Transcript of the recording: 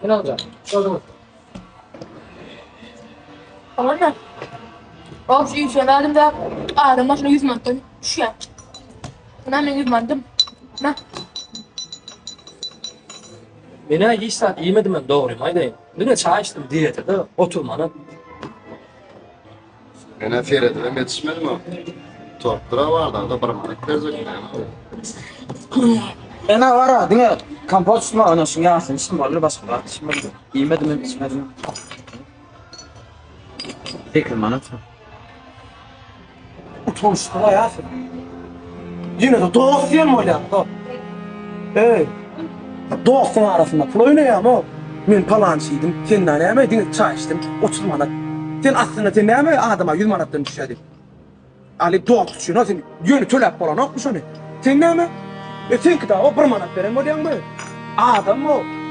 Ine alja. Gördüňiz. Tamam O şu işe verdim de adam başına 100 manattan düşýär. Buna men 100 manatym. Na. Men-ä hiç zat iýmedim hem dogrymy aýdaýyn. Diňe çaý içdim dietada oturmana. Menä seredibem ýetişmedim o. Tortdyra bardagda bir manat berjek näme o. Menä bara diňe kompot içdim ondan şuň ýasyny içdim boldy başga zat içmedim. Iýmedim hem içmedim. 8 manat. Utançly bolýarsyň. Ýene-de dost diýen bolýaň-da. Eý, dostuň arasynda pul oýnaýaň-ow. Men palançy iýdim, sen näme diňe çaý içdim, 30 manat. Sen aslynda sen näme adama 100 manatdan düşýär diýip. Aly dost üçin-a sen ýöne töläp bolanokmy şony? Sen näme? E seňki dagy 1 manat beren bolýaňmy? Adam o.